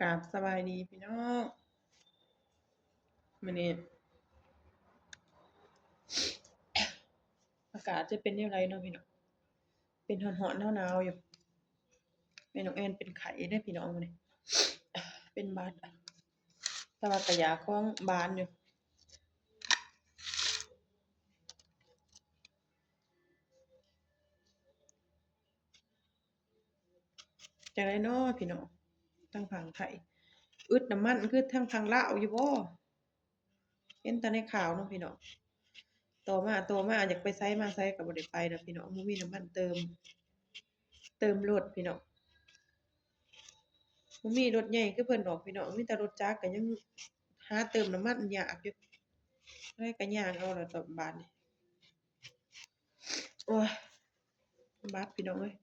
ກາບສະບາຍດີພີ່ນ້ອງ ມື້ນີ້ອາກາດຈະເປັນແນວໃດເນາະພີ່ນ້ອງ ເປັນຮ້ອນໆ ໜາວໆ ຢູ່ ແມ່ນ້ອງແອນເປັນໄຂ້ເດ້ພີ່ນ້ອງມື້ນີ້ ເປັນຫວັດ ແຕ່ວ່າກະຢາຄອງບານຢູ່. ຈັ່ງໃດເນາະພີ່ນ້ອງ ທາງຝັ່ງໄທ ອຶດນ້ຳມັນຄືທາງຝັ່ງລາວຢູ່ບໍ່? ເຫັນແຕ່ໃນຂ່າວເນາະພີ່ນ້ອງ ຕໍ່ມາ ຕໍ່ມາ ຢາກໄປໃສມາໃສກໍບໍ່ໄດ້ໄປດອກພີ່ນ້ອງ ບໍ່ມີນ້ຳມັນເຕີມ ເຕີມລົດພີ່ນ້ອງ ບໍ່ມີລົດໃຫຍ່ຄືເພິ່ນດອກພີ່ນ້ອງ ມີແຕ່ລົດຈັກ ກໍຍັງຫາເຕີມນ້ຳມັນຍາກຢູ່ ໄດ້ກໍຍ່າງເອົາລະຕອນບາດນີ້. ໂອ້ຍ ບາດພີ່ນ້ອງເອີຍ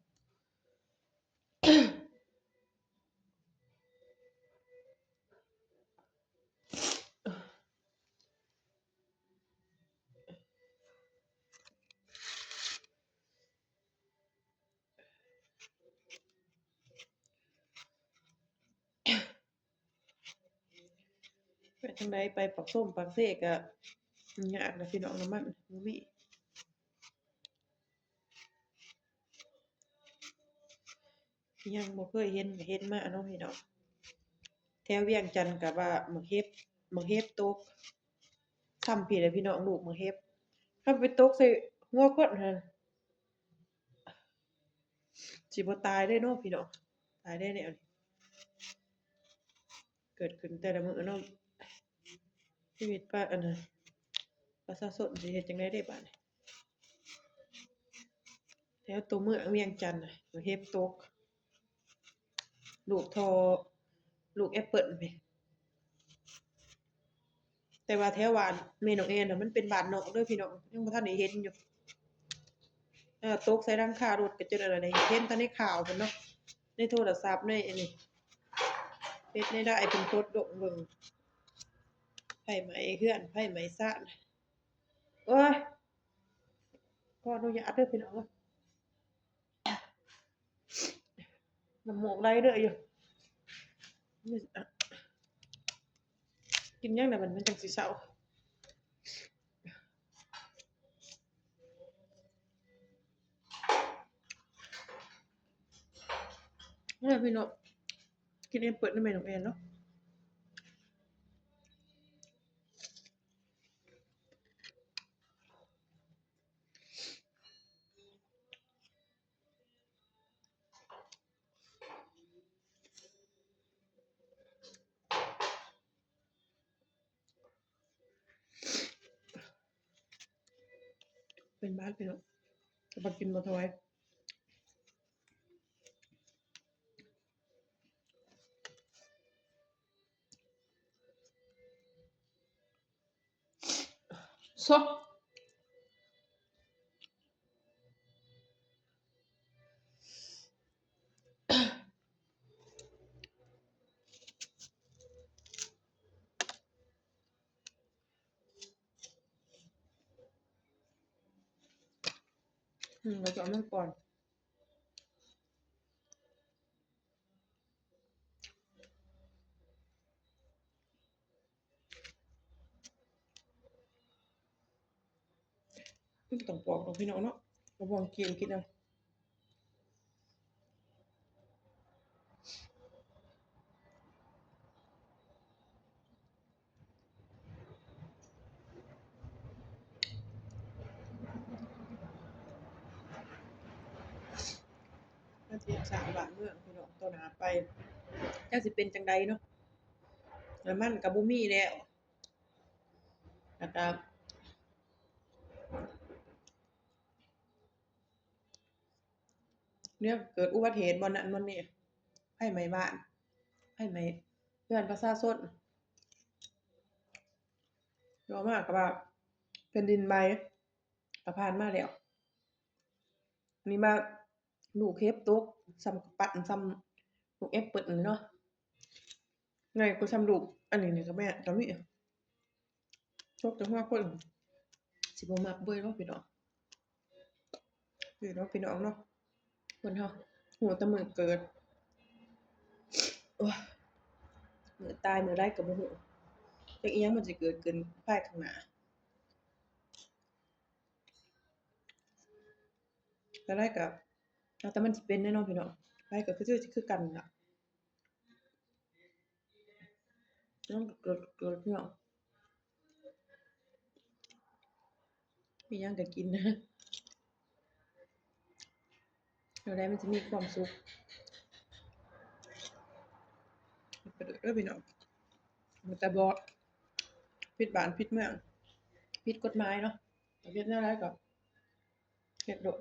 ໄປທາງໃດ ໄປປາກຊົມປາກເຊກະຍາກນະພີ່ນ້ອງ ນ້ຳມັນບໍ່ມີ ຍັງບໍ່ເຄີຍເຫັນ ກະເຫັນມາເນາະພີ່ນ້ອງ ແຖວວຽງຈັນກະວ່າໝາກເຫັບ ໝາກເຫັບຕົກ ຊ່ຳພີ້ແຫຼະພີ່ນ້ອງ ລູກໝາກເຫັບ ຄັນໄປຕົກໃສ່ຫົວຄົນຫັ້ນ ຊິບໍ່ຕາຍເດ້ເນາະພີ່ນ້ອງ ຕາຍໄດ້ແນວນີ້ ເກີດຂຶ້ນແຕ່ລະມື້ເນາະ ຊີວິດປະ ອັນນະ ປະຊາຊົນຊິເຮັດຈັ່ງໃດເດ້ບາດນີ້ ແຖວຕົວເມືອງວຽງຈັນນະ ເຫັບຕົກ ລູກທໍ່ ລູກແອັບເປິ້ນພີ້ ແຕ່ວ່າແຖວບ້ານແມ່ນ້ອງແອນນະ ມັນເປັນບ້ານນອກເດີພີ່ນ້ອງ ຍັງບໍ່ທັນໄດ້ເຫັນຢູ່ ເອີ ຕົກໃສ່ຫຼັງຄາລົດ ກໍຈົນອັນນັ້ນ ເຫັນແຕ່ໃນຂ່າວພຸ້ນເນາະ ໃນໂທລະສັບ ໃນອັນນີ້ ເຟສໃນໄລນ໌ ເພິ່ນໂພສລົງເບິ່ງ ໄຟໄໝ້ເຮືອນ ໄຟໄໝ້ຊານ ໂອ້ຍ ຂໍອະນຸຍາດເດີພີ່ນ້ອງເອີຍ ນ້ຳມູກໄຫຼເດີຢູ່ ກິນຫຍັງແດ່ບັດນີ້ ມັນຈັ່ງຊິເຊົາ ເອີ ພີ່ນ້ອງ ກິນແອັບເປິ້ນນຳແມ່ນ້ອງແອນເນາະ. ເປັນບາດພີ່ນ້ອງ ແຕ່ວ່າກິນບໍ່ຖວາຍ. ຊະ ອືມ ເຮົາຈະເອົາມັນກ່ອນ. ມັນກໍຕ້ອງປອກດອກພີ່ນ້ອງເນາະ ມະມ່ວງກິນ ກິນເອົາ. ມາທຽບສ້າງບ້ານເມືອງພີ່ນ້ອງ ຕໍ່ໜ້າໄປ ຈັກຊິເປັນຈັ່ງໃດເນາະ ນ້ຳມັນກໍບໍ່ມີແລ້ວ ແລ້ວກໍ ເລື່ອງເກີດອຸບັດເຫດບ່ອນນັ້ນບ່ອນນີ້ ໄຟໄໝ້ບ້ານ ໄຟໄໝ້ເຮືອນປະຊາຊົນ ຕໍ່ມາກໍວ່າແຜ່ນດິນໄຫວ ກໍຜ່ານມາແລ້ວ ນີ້ມາລູກເຫັບຕົກ ສ່ຳກະປັ້ນ ສ່ຳລູກແອັບເປິ້ນນີ້ເນາະ ໃຫຍ່ກວ່າສ່ຳລູກອັນນີ້ນີ້ກໍແມ່ນ ກໍມີ ຕົກແຕ່ຫົວຄົນ ຊິບໍ່ມັກເວີຍເນາະພີ່ນ້ອງ ນີ້ເນາະພີ່ນ້ອງເນາະ ຄົນເຮົາຮູ້ແຕ່ມື້ເກີດ ໂອ້ຍ ມື້ຕາຍມື້ໃດກໍບໍ່ຮູ້ ຈັກອີ່ຫຍັງມັນຊິເກີດຂຶ້ນພາຍຂ້າງໜ້າ. ແນວໃດກໍແລ້ວແຕ່ມັນຊິເປັນແຫຼະເນາະພີ່ນ້ອງ ໃຜກໍຄືຊິຄືກັນລະ. ມັນກໍເກີດ ເກີດ ພີ່ນ້ອງ ມີຫຍັງກໍກິນ ແນວໃດມັນຊິມີຄວາມສຸກ ໄປເດີ ເດີພີ່ນ້ອງ ມັນຈະບໍ່ຜິດບ້ານຜິດເມືອງ ຜິດກົດໝາຍເນາະ ເຮັດແນວໃດກໍເຮັດໂລດ.